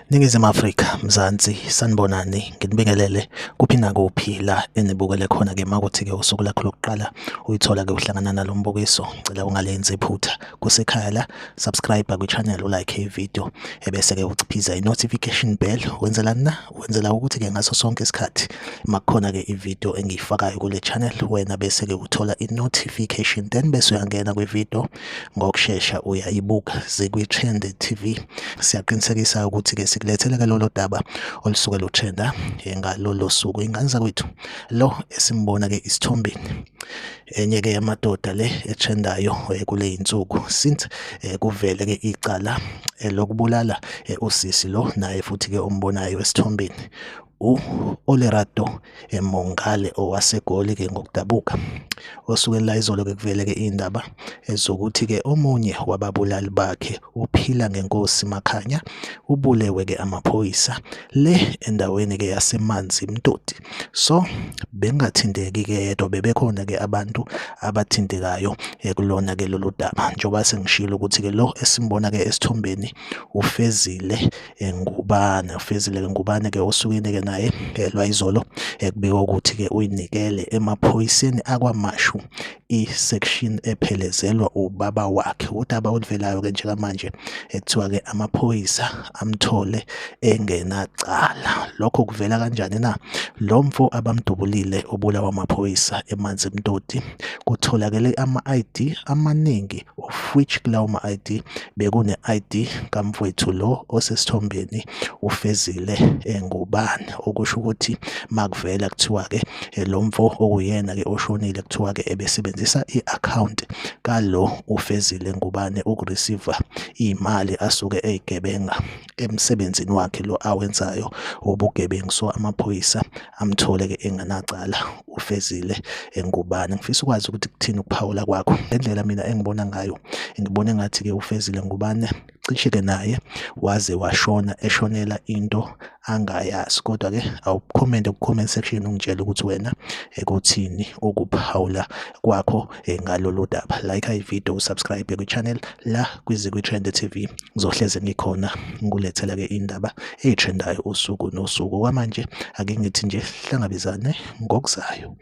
Ningizimu Afrika, Mzansi, sanibonani, nginibingelele kuphi nakuphi la enibukele khona-ke. Makuthi-ke usuku lakho lokuqala uyithola-ke uhlangana nalo mbukiso, ngicela ungalenzi iphutha. Kusekhaya la, subscribe kwi-channel, ulike i-video, ebese-ke uciphiza i-notification bell. Wenzelani na? Wenzela ukuthi-ke ngaso sonke isikhathi makukhona-ke i-video engiyifakayo kule channel, wena bese-ke uthola i-notification, then bese uyangena kwi-video ngokushesha uyayibuka. Zikwi-Trend TV, siyaqinisekisa ukuthi-ke sikulethele ke lolo daba olusuke lutrenda ngalolo suku. Ingane zakwethu, lo esimbona-ke isithombeni enye-ke yamadoda le etrendayo kule insuku since kuvele-ke icala lokubulala usisi lo, naye futhi-ke ombonayo esithombeni u-Olerato Mongale owaseGoli-ke ngokudabuka. Osukwini layizolo-ke kuvele-ke iy'ndaba ezokuthi-ke omunye wababulali bakhe uphila ngenkosi Makhanya ubulewe-ke amaphoyisa le endaweni-ke yaseManzimtoti. So bengathinteki-ke yedwa, bebekhona-ke abantu abathintekayo kulona-ke lolu daba. Njengoba sengishilo ukuthi-ke lo esimbona-ke esithombeni uFezile Ngubane, uFezile Ngubane-ke osukwini-ke naye lwayizolo kubikwa ukuthi-ke uyinikele emaphoyiseni akwaMashu i-section ephelezelwa ubaba wakhe. Udaba oluvelayo-ke njengamanje ekuthiwa-ke amaphoyisa amthole engenacala. Lokho kuvela kanjani na? Lo mfo abamdubulile obulawa amaphoyisa eManzimtoti kutholakele ama-ID amaningi, of which kulawo ma-ID bekune-ID kamfowethu lo osesithombeni uFezile Ngubane, okusho ukuthi makuvela kuthiwa-ke lo mfo okuyena-ke oshonile kuthiwa-ke ebesebenzisa i-akhawunti kalo uFezile Ngubane ukureceive iy'mali asuke ey'gebenga emsebenzini wakhe lo awenzayo wobugebengu. So amaphoyisa amthole-ke engenacala uFezile Ngubane. Ngifisa ukwazi ukuthi kuthini ukuphawula kwakho. Ngendlela mina engibona ngayo, ngibona engathi-ke uFezile Ngubane cishe-ke naye waze washona eshonela into angayazi. Kodwa-ke awukhomente ku-comment section ungitshele ukuthi wena ekuthini ukuphawula kwakho ngalolu daba. Like i-video, usubscribe kwi-channel la kwiZikwi-Trend TV. Ngizohleze ngikhona ngikulethela-ke indaba ey'trendayo usuku nosuku. Kwamanje ake ngithi nje hlangabezane ngokuzayo.